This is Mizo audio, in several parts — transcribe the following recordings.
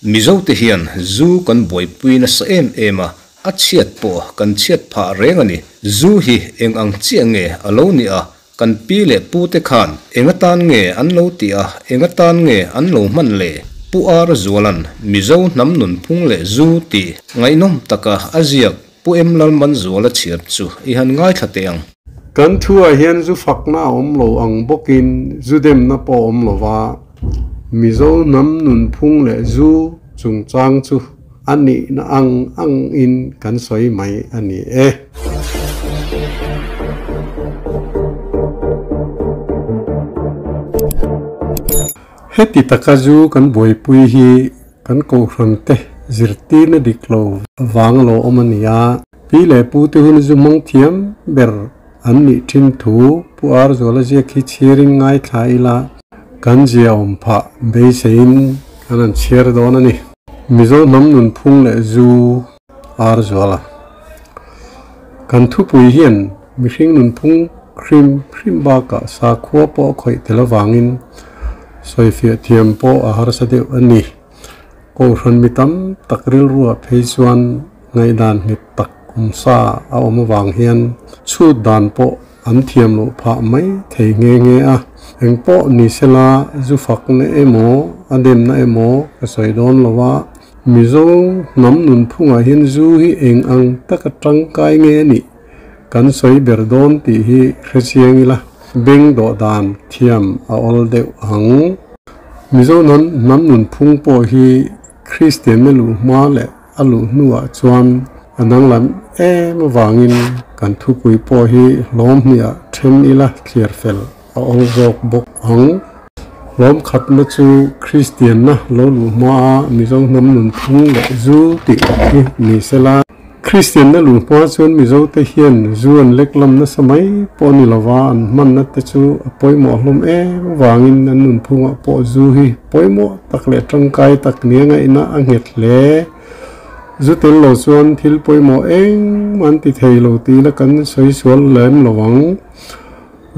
Mizote hian zu kan buaipui nasa em em a, a chhiat pawh kan chhiat phah reng a ni. Zu hi eng ang chiah nge a lo nih a, kan pi leh pute khan eng atan nge an lo tih a, eng atan nge an lo hman le? Pu Ar Zuala'n Mizo hnam nunphung leh zu tih ngaihnawm taka a ziak Pu Em Lalmanzuala chhiar chu i han ngaithla teh ang. Kan thuah hian zu fakna a awm lo ang bawkin zu demna pawh a awm lo va, Mizo hnam nunphung leh zu chungchang chu a nihna ang angin kan sawi mai a ni e. Heti taka zu kan buaipui hi kan kohhrante zirtirna dik lo vang lo awm a ni a. Pi leh pu te hun zu hmang thiam ber an nih thin thu Pu Arzuala ziak hi chhiarin ngaithla ila kan zia awm phah beiseiin kan han chhiar dawn a ni. Mizo hnam nunphung leh zu Arzuala kan thupui hian mihring nunphung hrim hrim bakah sakhua pawh a khawih tel avangin sawifiah thiam pawh a harsa deuh a ni. Kohhran mi tam tak rilruah phei chuan ngaihdan nghet tak awm sa a awm avang hian chhut dan pawh an thiam loh phah mai thei nghe nghe a. Eng pawh ni sela zu fakna emaw a demna emaw ka sawi dawn lo a, Mizo hnam nunphungah hian zu hi eng ang taka tangkai nge a nih kan sawi ber dawn tih hi hrechiang ila beng dawh dan thiam a awl deuh ang. Mizo hnam nunphung pawh hi Kristianna luh hma leh a luh hnuah chuan a danglam em avangin kan thupui pawh hi hlawm hniah then ila thliar fel a awl zawk bawk ang. Hlawm khatna chu Kristianna lo luh hmaa Mizo hnam nunphung leh zu tih hi ni sela. Kristianna luh hma chuan Mizote hian zu an lek lam nasa mai pawh a ni lova, an hmanna te chu a pawimawh hlawm em avangin an nunphungah pawh zu hi pawimawh tak leh tangkai tak nia ngaihna a nghet hle. Zu tel lo chuan thil pawimawh engmah an ti thei lo tih ila kan sawi sual lem lo ang.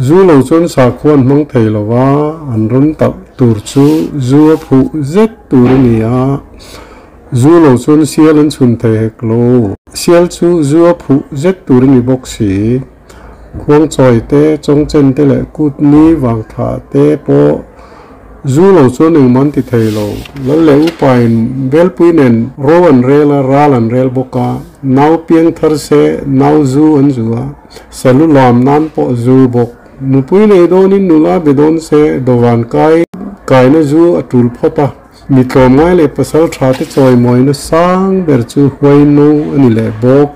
Zu lo chuan sakhua an hmang thei lo va, an rawn talh tur chu zu a phuh zet tur a ni a. Zu lo chuan sial an chhun thei hek lo. Sial chu zu a phuh zet tur a ni bawk si. Khuangchawi te, chawngchen te leh kutni vangthla te pawh zu lo chuan engmah an ti thei lo. Lal leh upain Belpui nen ro an rel a, ral an rel bawk a. Nau piang thar se nau zu an zu a. Salu lam nan pawh zu bawk. Nupui nei dawnin nula be dawn se dawvan kai kaina zu a tul phawt a. Mi tlawmngai leh pasal tha te chawimawina sang ber chu huai no a ni leh bawk.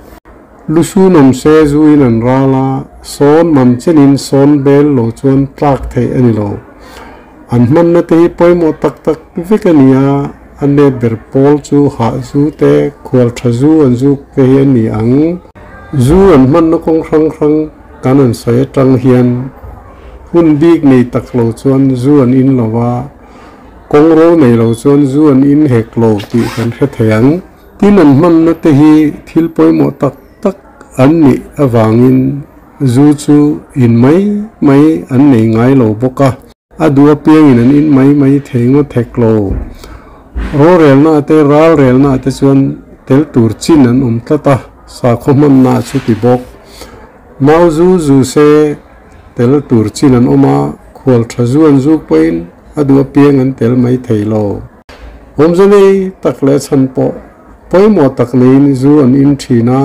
Lu su nawm se zuin an ral a, sawn mam chenin sawn bel lo chuan tlak theih a ni lo. An hmanna te hi pawimawh tak tak vek a ni a, a nep ber pawl chu hah zu te, khual tha zu an zuk te hi a ni ang. Zu an hmanna kawng hrang hrang kan an sawi atang hian hun bik nei tak lo chuan zu an in lo a, kawng ro nei lo chuan zu an in hek lo tih kan hre thei ang. Tin an hmanna te hi thil pawimawh tak tak an nih avangin Zu chu in mai mai an nei ngai lo bawk a, a duh apiangin an in mai mai thei ngawt hek lo. Rorelna te ralrelna te chuan tel tur chin an awm tlat a, sakhaw hmanna chu ti bawk. Mau zu zu se tel tur chin an awm a, khual tha zu an zuk pawhin a duh apiang an tel mai thei lo. Awmze nei tak leh chhan pawh pawimawh tak neiin zu an in thin a,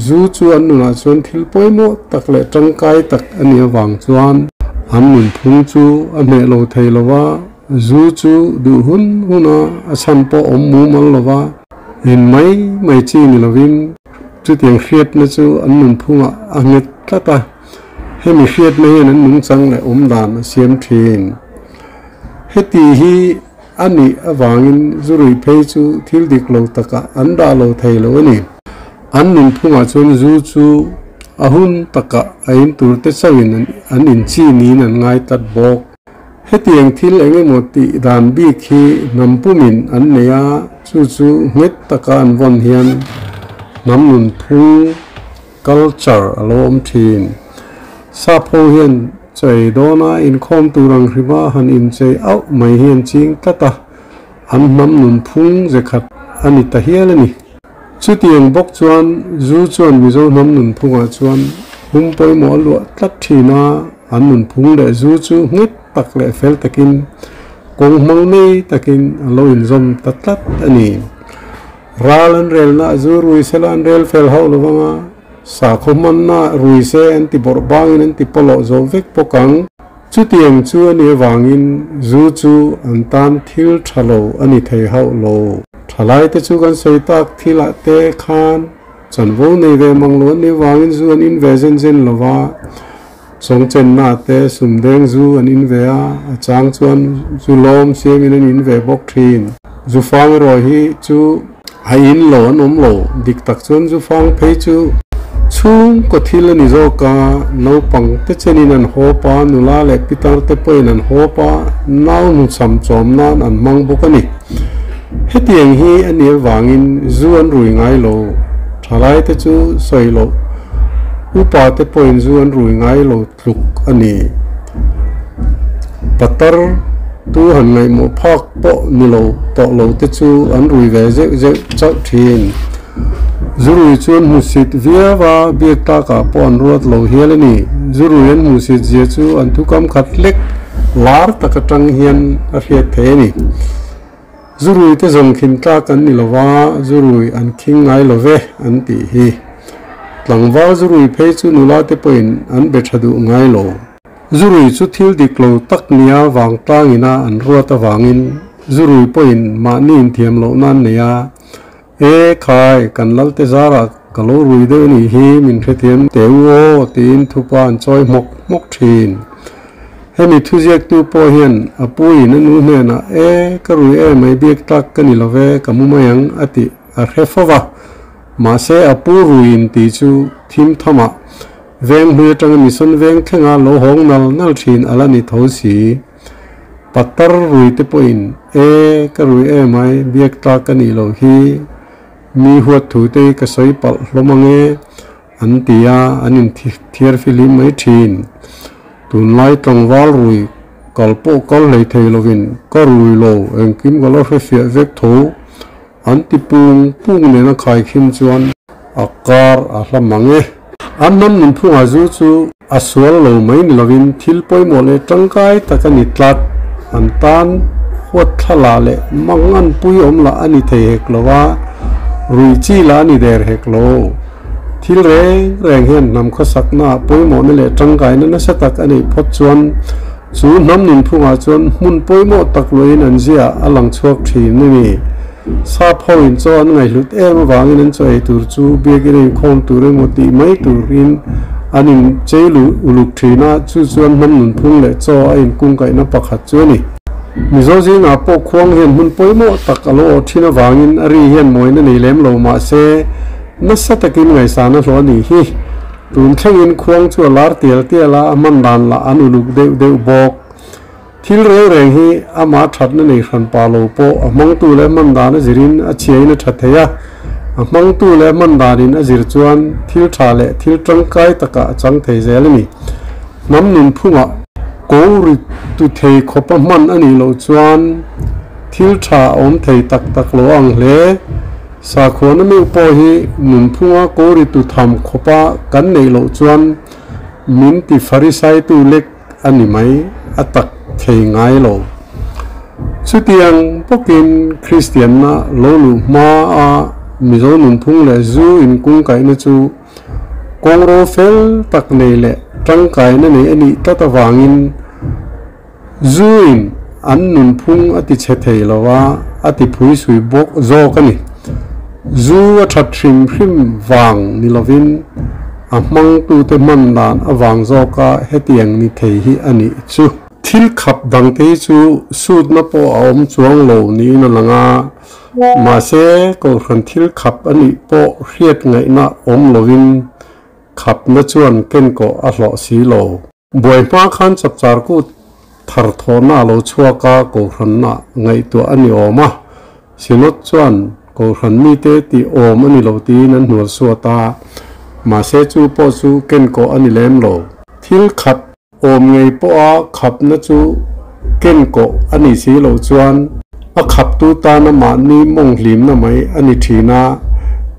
zu chu an nunah chuan thil pawimawh tak leh tangkai tak a nih avang chuan an nunphung chu a hneh lo thei lo va, zu chu duh hun huna a chhan pawh awm mumal lo va, in mai mai chi ni lovin chutiang hriatna chu an nunphungah a nghet tlat a, hemi hriatna hian an nungchang leh awmdan a siam thin. Heti hi a nih avangin zu rui phei chu thil dik lo takah an dah lo thei lo a ni. An nunphungah chuan zu chu a hun takah a in tur te chauhin an inchi niin an ngai tlat bawk. Hetiang thil eng emaw tih dan bik hi hnam pumin an nei a, chu chu nghet taka an vawn hian hnam nunphung, culture, a lo awm thin. Sap ho hian Chei dawna inkhawm tur ang hrima han inchei auh mai hi an ching tlat a. an hnam nunphung ze khat a ni ta hial a ni. Chutiang bawk chuan zu chuan Mizo hnam nunphungah chuan hum pawimawh a luah tlat thin a, an nunphung leh zu chu nghet tak leh fel takin kawng hmang nei takin a lo inzawm ta tlat a ni. Ral an relna zu rui sela an rel fel hauh lo vang a, sakhaw hmanna rui se an ti bawrh bangin an ti pawlawh zawh vek bawk ang. Chutiang chu a nih avangin zu chu an tan thil tha lo a ni thei hauh lo. Thalaite chu kan sawi tak thilah te khan chanvo nei ve mang lo an nih avangin zu an in ve zen zen lo va, chawngchenna te sumdeng zu an in ve a, a chang chuan zu lawm siamin an in ve bawk thin. Zu fang erawh hi chu a in lo an awm lo, dik tak chuan zu fang phei chu chhungkaw thil a ni zawk a, naupang te chenin an hawp a, nula leh pitar te pawhin an hawp a, nau hnuchham chawm nan an hmang bawk a ni. Hetiang hi a nih avangin zu an rui ngai lo, thalai te chu sawi loh, upa te pawhin zu an rui ngai lo tluk a ni. Patar tu han ngaihmawh phak pawh ni lo tawh lo te chu an rui ve zeuh zeuh chauh thin. Zu rui chu an hmusit viau a, biak tlakah pawh an ruat lo hial a ni. Zu rui an hmusit zia chu an thukam khat hlek lar tak atang hian a hriat thei a ni. Zu rui te zawng khin tlak an ni lo va, zu rui an khing ngai lo ve an tih hi. Tlangval zu rui phei chu nula te pawhin an be tha duh ngai lo. Zu rui chu thil dik lo tak nia vangtlangina an ruat avangin zu rui pawhin mahni inthiam loh nan nei a, E khai, kan Lalte zarah ka lo rui deuh anih hi, min hrethiam teh u aw, tiin thupa an chawi hmawk hmawk thin. Hemi thuziaktu pawh hian a puiin a nu hnenah, E, ka rui em mai biak tlak ka ni lo ve, ka mu mai ang, a tih a hre fo va. Mahse, a pu ruiin tih chu thim thamah veng hlui atanga mission veng thlenga lo hawng nal nal thin a la ni tho si. Patar rui te pawhin, E, ka rui em ai, biak tlak ka nih loh hi, mi huat thu te hi ka sawi palh hlawm ang e, an ti a, an inthiar fihlim mai thin. Tunlai tlangval rui kal pawh kal hlei thei lovin ka rui lo, engkim ka lo hrefiah vek tho, an ti pung pung nena khaikhim chuan a kar a hla mang e. An hnam nunphungah zu chu a sual lo mai ni lovin thil pawimawh leh tangkai tak a ni tlat. An tan huat thla leh mang an pui awm lah a ni thei hek lo a, rui chi lah a ni der hek lo. Thil reng reng hian hnam khawsaknaah pawimawhna leh tangkaina nasa tak a neih phawt chuan chu hnam nunphungah chuan hmun pawimawh tak luahin an ziaah a lang chhuak thin a ni. Sap ho in chaw an ngaihhlut em avangin an chaw ei tur chu biakin a inkhawm tur emaw tih mai turin an in chei luh uluk thin a, chu chuan hnam nunphung leh chaw a inkungkaihna pakhat chu a ni. Mizo zingah pawh khuang hian hmun pawimawh tak a lo awh thin avangin a ri hian mawina nei lem lo mahse nasa takin ngaihsan a hlawh a nih hi. Tun thlengin khuang chu a lar tial tial a, a hman dan lah an uluk deuh deuh bawk. Thil reng reng hi amah thatna nei hran pah lo pawh a hmangtu leh hman dan a zirin a chhiain a tha thei a, a hmangtu leh hman danin a zir chuan thil tha leh thil tangkai takah a chang thei zel a ni. Hnam nunphungah ko ri tu thei khawpa hman a nih loh chuan thil tha a awm thei tak tak lo ang hle. Sakhuana meuh pawh hi nunphunga ko ri tu tham khawpa kan neih loh chuan min ti farisaitu lek a ni mai, a tak thei ngai lo. Chutiang bawkin Kristianna lo luh hma a Mizo nunphung leh zu inkungkaihna chu kawngro fel tak nei leh tangkaina nei a nih tlat avangin zu in an nunphung a ti chhe thei lo a, a ti phui sui bawk zawk a ni. Zu a that hrim hrim vang ni lovin a hmangtute hman dan avang zawka hetiang ni thei hi a nih chu. Thil khap dangte hi chu sutna pawh a awm chuang lo niin a lang a, mahse Kohhran thil khap a nih pawh hriat ngaihna awm lovin khapna chuan kenkawh a hlawh si lo. Buai hma khan chapchar kut thar thawhna a lo chhuak a, Kohhranna ngaihtuah a ni awm a. Synod chuan Kohhran mite tih awm a ni lo tiin an hnual suat a, mahse chu pawh chu kenkawh a ni lem lo. Thil khat awm ngei pawha khapna chu kenkawh a nih si loh chuan A khaptu tana mahni mawng hlimna mai a ni thin a,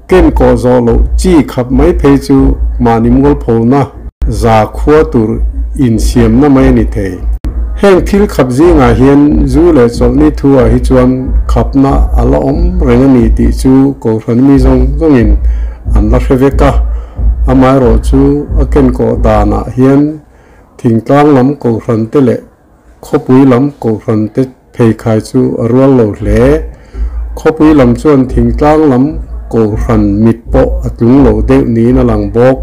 kenkawh zawh loh chi khap mai phei chu mahni mualphona zakhua tur insiamna mai a ni thei. Heng thil khap zingah hian zu leh chawlhni thu-ah hi chuan khapna a la awm reng a ni tih chu Kohhran mi zawng zawngin an la hre vek a, amaherawhchu a kenkawh danah hian thingtlang lam Kohhran te leh Khawpui lam Kohhran te pheikhai chu a rual lo hle. Khawpui lam chuan thingtlang lam Kohhran mit pawh a tlung lo deuh niin a lang bawk.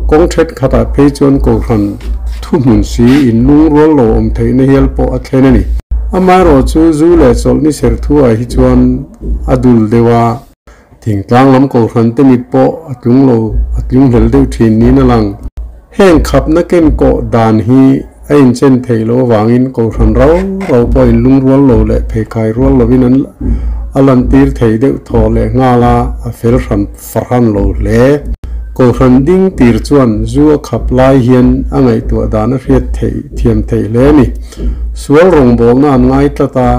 Kawng thenkhatah phei chuan Kohhran thuhmun si inlungrual lo awm theihna hial pawh a thlen a ni. Amaherawh chu zu leh chawlhni serthu-ah hi chuan a dul deuh a. Thingtlang lam Kohhran te mit pawh a tlung lo, a tlung hlel deuh thin niin a lang. Heng khapna kenkawh dan hi a inchen theih loh avangin Kohhran rau rau pawh inlungrual lo leh pheikhai rual lovin an a lantir thei deuh thaw leh nghal a, a fel hran fahran lo hle. Kohhran ding tir chuan zu a khap lai hian a ngaihtuah dan a hriat theih thiam theih hle a ni. Sual rawngbawlna an ngai tlat a,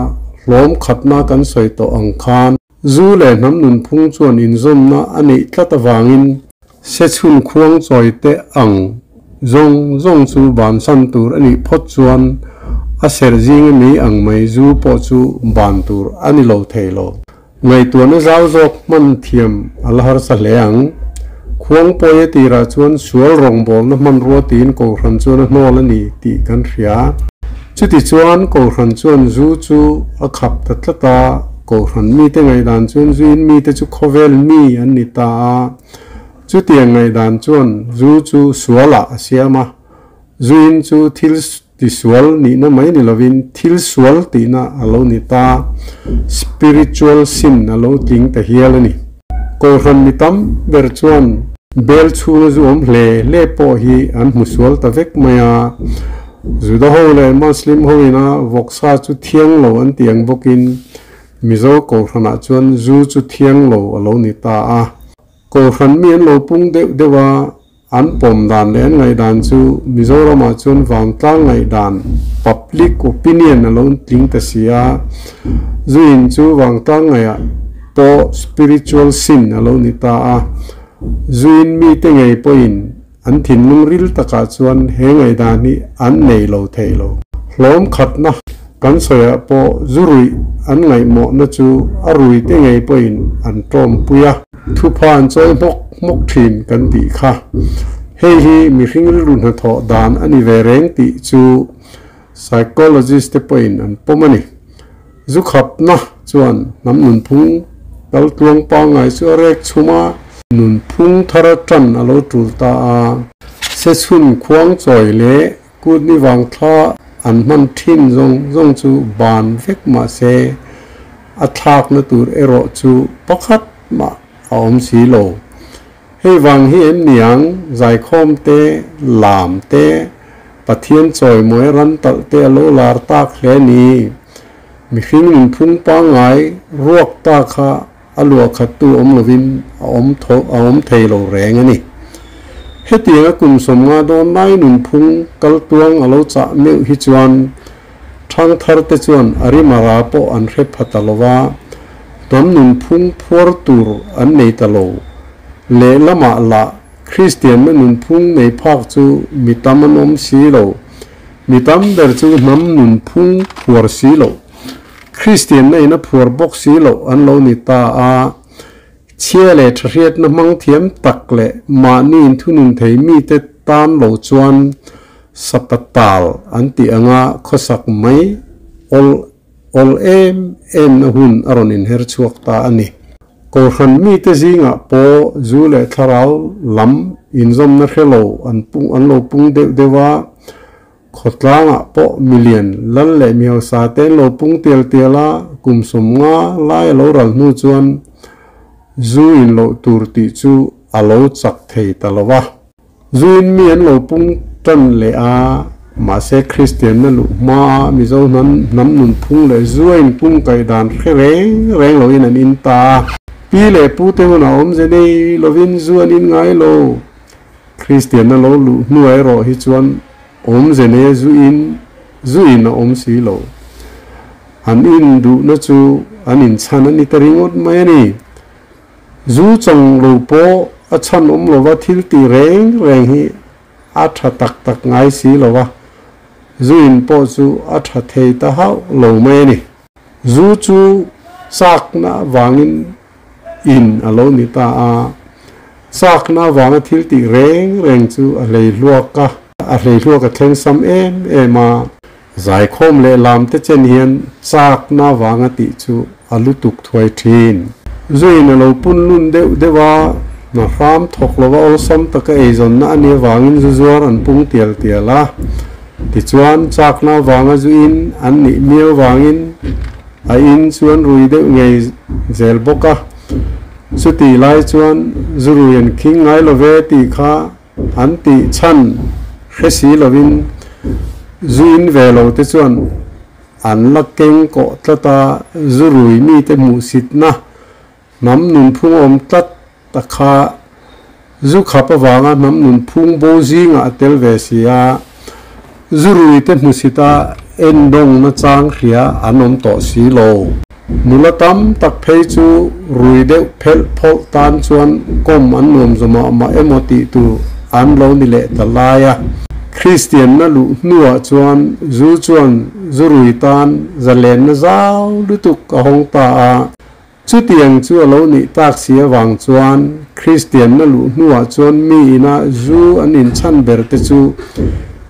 hlawm khatna kan sawi tawh ang khan. Zu leh hnam nunphung chuan inzawmna a neih tlat avangin sechhun khuang chawi te ang zawng zawng chu bansan tur a nih phawt chuan a serh zing ami ang mai zu pawh chu ban tur a ni lo thei lo. Ngaihtuahna zau zawk hman thiam a la harsa hle ang. Khuang pawi a tirah chuan sual rawngbawlna hmanrua tiin Kohhran chuan a hnawl a ni tih kan hria. Chutichuan Kohhran chuan zu chu a khap ta tlat a, Kohhran mite ngaihdan chuan zuin mite chu khawvel mi an ni ta a, chutiang ngaihdan chuan zu chu sualah a siam a, zuin chu thil tisual nihna mai ni lovin thil sual tihna a lo ni ta, spiritual sin a lo tling ta hial a ni. Kohhran mi tam ber chuan bel chhunga zu awm hle hle pawh hi an hmu sual ta vek mai a, Juda ho leh Muslim ho ina vawksa chu thiang lo an ti ang bawkin Mizo Kohhranah chuan zu chu thiang lo a lo ni ta a. Kohhran mi an lo pung deuh deuh a, an pawm dan leh an ngaihdan chu Mizoramah chuan vangtlang ngaihdan, public opinion, a lo tling ta si a. Zu in chu vangtlang ngaihah pawh spiritual sin a lo ni ta a. Zu in mite ngei pawhin An thinlung ril takah chuan he ngaihdan hi an nei lo thei lo. Hlawm khatna kan sawiah pawh zu ruih an ngaihmawhna chu a rui te ngei pawhin an tawmpui a. Thupha an chawi hmawk hmawk thin kan tih kha. Hei hi mihring rilru hnathawh dan a ni ve reng tih chu psychologist te pawhin an pawm a ni. Zu khapna chuan hnam nunphung kal tluang pangngai chu a rek chhum a. Nunphung thar atan a lo tul ta a. Sechhun khuang chawi leh kutni vang thla an hman thin zawng zawng chu ban vek mah se, a thlakna tur erawh chu pakhat mah a awm si lo. Hei vang hi em niang zaikhawm te, lam te, Pathian chawimawi ram talh te a lo lar tak hle a ni. Mihring nunphung pangngai ruak ta kha a luah khattu awm lovin a awm tho a awm thei lo reng a ni. Hetianga kum 50 dawn lai nunphung kal tuang a lo chah meuh hi chuan thangthar te chuan a rimara pawh an hre pha ta lo va, hnam nunphung phuar tur an nei ta lo. Lehlamah lah Kristianna nunphung nei phak chu mi tam an awm si lo. Mi tam ber chu hnam nunphung phuar si lo, Kristianna in a phuar bawk si loh an lo ni ta a. Chhia leh thahriatna hmang thiam tak leh mahni inthunun thei mite tan lo chuan sapatal an tih anga khawsak mai awl awl em emna hun a rawn inher chhuak ta a ni. Kohhran mite zingah pawh zu leh thlarau lam inzawmna hre lo an pung an lo pung deuh deuh a, khawtlangah pawh milian lal leh mihausa te an lo pung tial tial a, kum 50 lai a lo ral hnu chuan zu in loh tur tih chu a lo chak thei ta lo va. Zuin mi an lo pung tan leh a, mahse Kristianna luh hmaa Mizo hnam hnam nunphung leh zu a inpung kaih dan hre reng reng loin an in ta a. Pi leh pu te hunah awmze nei lovin zu an in ngai lo. Kristianna lo luh hnuah erawh hi chuan awmze neia zu in zu in a awm si lo. An in duhna chu an inchhan a ni ta ringawt mai a ni. Zu chang lo pawh a chhan awm lova thil tih reng reng hi a tha tak tak ngai si lo a, zu in pawh chu a tha thei ta hauh lo mai a ni. Zu chu chakna avangin in a lo ni ta a, chakna avanga thil tih reng reng chu a hlei hluak a, a hlei hluak a thleng sam em em a. Zaikhawm leh lam te chen hian chakna avanga tih chu a lutuk thuai thin. Zuin a lo pun lun deuh deuh a, hna hram thawk lova awlsam taka eizawnna a nih avangin zu zuar an pung tial tial a. Tichuan, chakna avanga zu in an nih miau vangin a in chu an rui deuh ngei zel bawk a. Chutih lai chuan zu rui an khing ngai lo ve tih kha an tih chhan hre si lovin zu in ve lo te chuan an la keng kawh tlat a, zu rui mite hmuhsitna hnam nunphung awm tlat ta kha zu khap avanga hnam nunphung bo zingah a tel ve si a, zu rui te hmusita endawng nachang hria an awm tawh si lo. Nula tam tak phei chu rui deuh phelh phawlh tan chuan kawm an nuam zawm mah mah emaw tih tur an lo ni leh ta lai a. Kristianna luh hnuah chuan zu chuan zu rui tan zalenna zau lutuk a hawng ta a. Chutiang chu a lo nih tak si avang chuan Kristianna luh hnuah chuan mi ina zu an inchhan ber te chu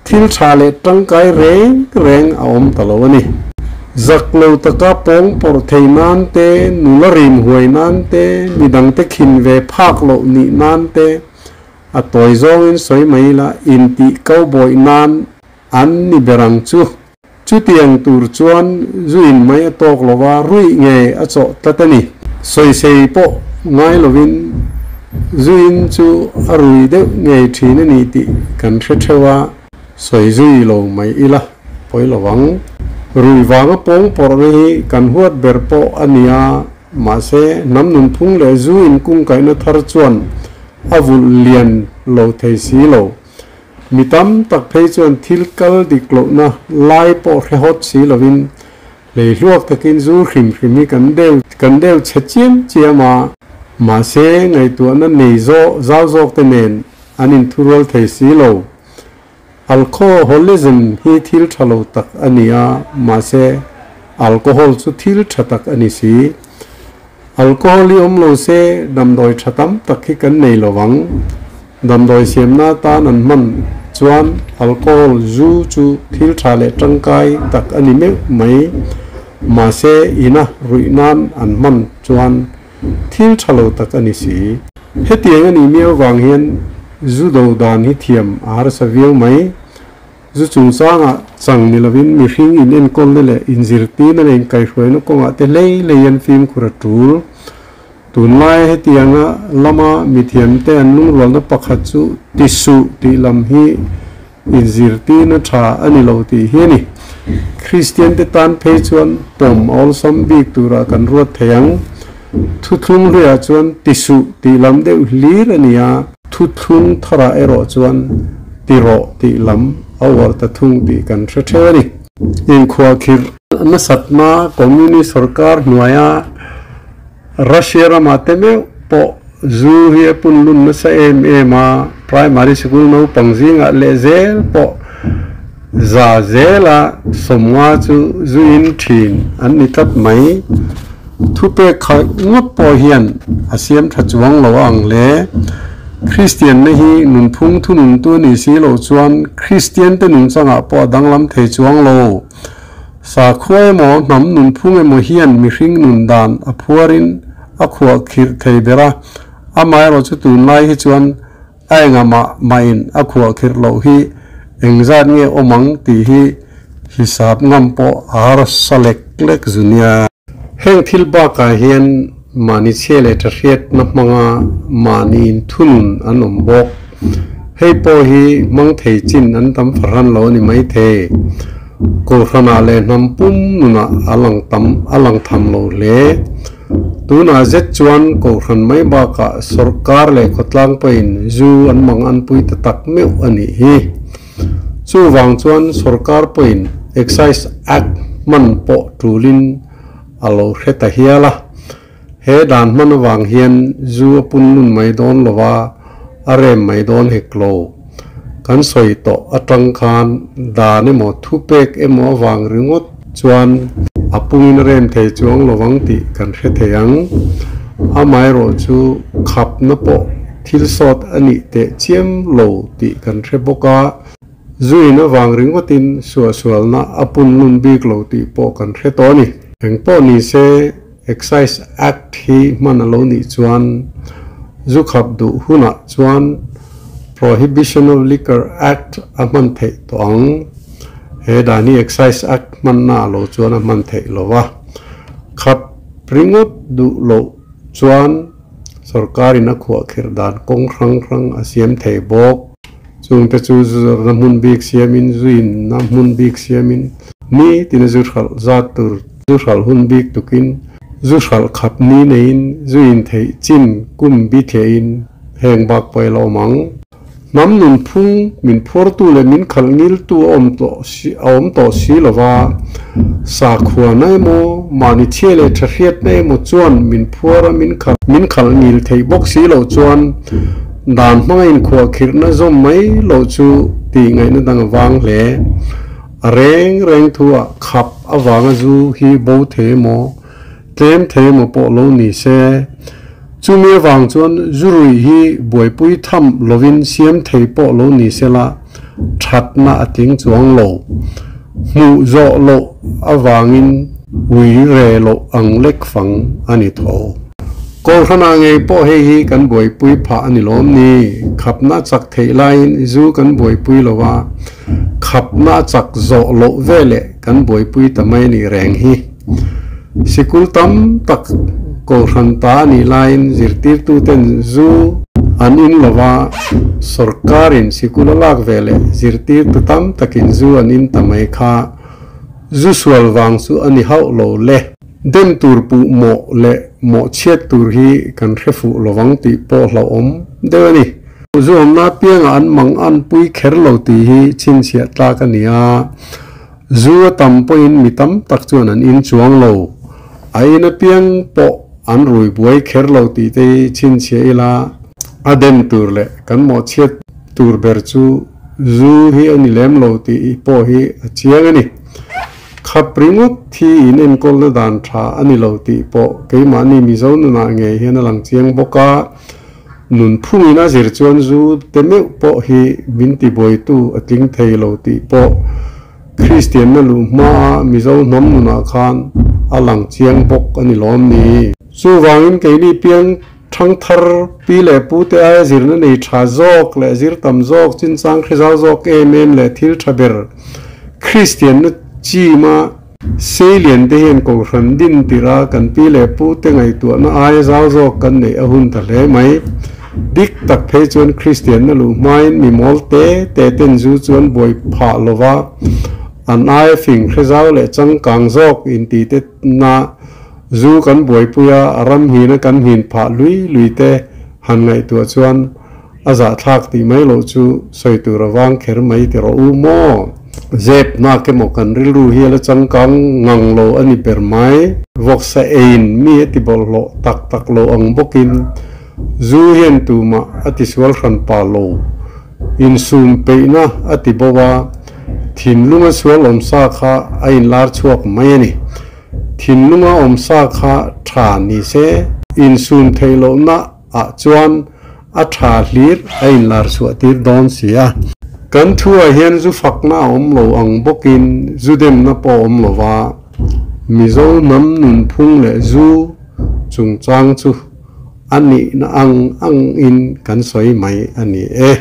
thil tha leh tangkai reng reng a awm ta lo a ni. Zak lo taka pawng pawrh thei nan te, nula rim huai nan te, midangte khin ve phak loh nih nan te, a tawi zawngin sawi mai ila intih kau bawih nan an ni ber ang chu. Chutiang tur chuan zu in mai a tawk lo va, ruih ngei a chawh tlat a ni. Sawisei pawh ngai lovin zu in chu a rui deuh ngei thin a ni tih kan hre theuh a, sawi zui lo mai ila pawi lo vang. Ruih vanga pawng pawrhna hi kan huat ber pawh a ni a, mahse hnam nunphung leh zu in kungkaihna thar chuan a vulh lian lo thei si lo. Mi tam tak phei chuan thil kal dik lohna lai pawh hre hawt si lovin hlei hluak takin zu hrim hrim hi kan deu kan deu chhe chiam chiam a. Mahse, ngaihtuahna nei zawh zau zawk te nen an inthurual thei si lo. Alcoholism hi thil tha lo tak a ni a, mahse alcohol chu thil tha tak a ni si. Alcohol hi awm lo se damdawi tha tam tak hi kan nei lo ang. Damdawi siamna atan an hman chuan alcohol zu chu thil tha leh tangkai tak a ni meuh mai. Mahse ina ruih nan an hman chuan thil tha lo tak a ni si. Hetiang a nih miau vang hian zu do dan hi thiam a harsa viau mai. Zu chungchangah chang ni lovin mihring in enkawlna leh inzirtirna leh inkaihhruaina kawngah te hlei hlei an fimkhur a tul. Tunlaia hetianga lama mithiamte an lungrualna pakhat chu ti suh tih lam hi inzirtirna tha a ni lo tih hi a ni. Kristiante tan phei chuan pawm a awlsam bik turah kan ruat thei ang. Thuthlung hluiah chuan ti suh tih lam deuh hlir a ni a. Thuthlung tharah erawh chuan ti rawh tih lam a uar ta thung tih kan hre theuh a ni. Inkhuahkhirh nasatna Communist sorkar hnuaia Russia ramah te meuh pawh zu hi a pun lun nasa em em a, primary sikul naupang zingah leh zel pawh za zela 50 chu zu in thin an ni tlat mai. Thupek khalh ngawt pawh hian a siam tha chuang lo a ang hle. Kristianna hi nunphung thununtu a nih si loh chuan Kristiante nunchangah pawh a danglam thei chuang lo. Sakhua emaw hnam nunphung emaw hian mihring nun dan a phuarin a khuah khirh thei ber a, amaherawh chu tunlai hi chuan a engah mah mahin a khuah khirh loh hi engzat nge awm ang tih hi hisap ngam pawh a harsa lek lek zu nia. Heng thil bakah hian mahni chhia leh tha hriatna hmanga mahni inthunun an awm bawk. Hei pawh hi hmang thei chin an tam fahran lo a ni maithei. Kohhranah leh hnam pum nunah a lang tam a lang tham lo hle. Tunah zet chuan kohhran mai bakah sawrkar leh khawtlang pawhin zu an mang anpui ta tak meuh a nih hi. Chuvang chuan sawrkar pawhin Excise Act. hman pawh tulin a lo hre ta hial a. He dan hman avang hian zu a punlun mai dawn lo va, a rem mai dawn hek lo. Kan sawi tawh atang khan dan emaw thupek emaw avang ringawt chuan a pungin a rem thei chuang lo vang tih kan hre thei ang. Amaherawhchu khapna pawh thil sawt a nih teh chiam lo tih kan hre bawk a. Zuin avang ringawtin suahsualna a punlun bik lo tih pawh kan hre tawh a ni. Engpawh ni se, Excise Act hi hman a lo nih chuan zu khap duh hunah chuan Prohibition of Liquor Act a hman theih tawh ang. He dan hi Excise Act hmanna a lo chuan a hman theih lo va. Khap ringawt duh loh chuan sorkarin a khuahkhirh dan kawng hrang hrang a siam thei bawk. Chungte chu zu zawrhna hmun bik siamin, zu inna hmun bik siamin, ni tina zu hralh zat tur, zu hralh hun bik tukin, zu hralh khap ni neiin, zu in theih chin kum bi thleihin heng bak pawh i la awm ang. Hnam nunphung min phuartu leh min khalh ngiltu a awm tawh si a awm tawh si lova, sakhuana emaw, mahni chhia leh tha hriatna emaw chuan min phuar a min khalh min khalh ngil theih bawk si loh chuan Dan hmanga inkhuahkhirhna zawm mai loh chu tih ngaihna dang a vang hle. A reng reng thuah khap avanga zu hi bo thei emaw, tlem thei emaw pawh lo ni se. Chumi avang chuan zu ruih hi buaipui tham lovin siam thei pawh lo ni se la, thatna a tling chuang lo. Hmuh zawh loh avangin ui re loh ang lek fang a ni tho. Kawlhranah ngei pawh hei hi kan buaipui phah a ni lawm ni? Khapna a chak theih laiin zu kan buaipui lo a, khapna a chak zawh loh veleh kan buaipui ta mai a nih reng hi. Sikul tam tak Kawlhran ta a nih laiin zirtirtuten zu an in lo va, sawrkarin sikul a lak veleh zirtirtu tam takin zu an in ta mai kha zu sual vang chu a ni hauh lo le. Dem tur puh mawh leh mawh chhiat tur hi kan hre fuh lovang tih pawh hlauhawm deuh a ni. Zuamna apiangah an mang an pui kher lo tih hi chhinchhiah tlak a ni a, zu a tam pawhin mi tam tak chuan an in chuang lo. A in apiang pawh an rui buai kher lo tih te hi chhinchhiah ila a dem tur leh kan mawh chhiat tur ber chu zu hi a ni lem lo tih pawh hi a chiang a ni. Khap ringawt hi in enkawlna dan tha a ni lo tih pawh keimahni Mizo nunah ngei hian a lang chiang bawk a, nunphungin a zir chuan zu te meuh pawh hi min tibuaitu a tling thei lo tih pawh Kristianna luh hmaa Mizo hnam nunah khan a lang chiang bawk a ni lawm ni. Chuvangin keini piang thangthar pi leh pu te aia zirna nei tha zawk leh zir tam zawk, chinchang hrizau zawk em em leh thil tha ber Kristianna chima Seilian te hian Kohhran din tirh a kan pi leh pu te ngaihtuahna aia zau zawk kan neih a hun ta hle mai. Dik tak phei chuan Kristianna luh hmain mi mawl te te ten zu chuan buai phah lova an aia fing hrizau leh changkang zawk inti te na Zu kan buaipui a, a ram hina kan hnin phah lui lui te han ngaihtuah chuan a zahthlak tih mai loh chu sawi tur a vang kher mai ti rawh u maw? Zep hnak emaw kan rilru hi a la changkang ngang lo a ni ber mai. Vawksa eiin mi a ti bawlhhlawh tak tak lo ang bawkin zu hian tumah a tisual hran pa lo. Insum peihna a ti bo a, thinlunga sual awmsa kha a inlar chhuak mai a ni. Thinlunga awmsa kha tha ni se. Insum theih lohna ah chuan a tha hlir a inlar chhuah tir dawn si a. Kan thu ah hian zu fakna a awm lo ang bawkin zu demna pawh a awm lo va, Mizo hnam nunphung leh zu chungchang chu a nihna ang ang in kan sawi mai a ni e.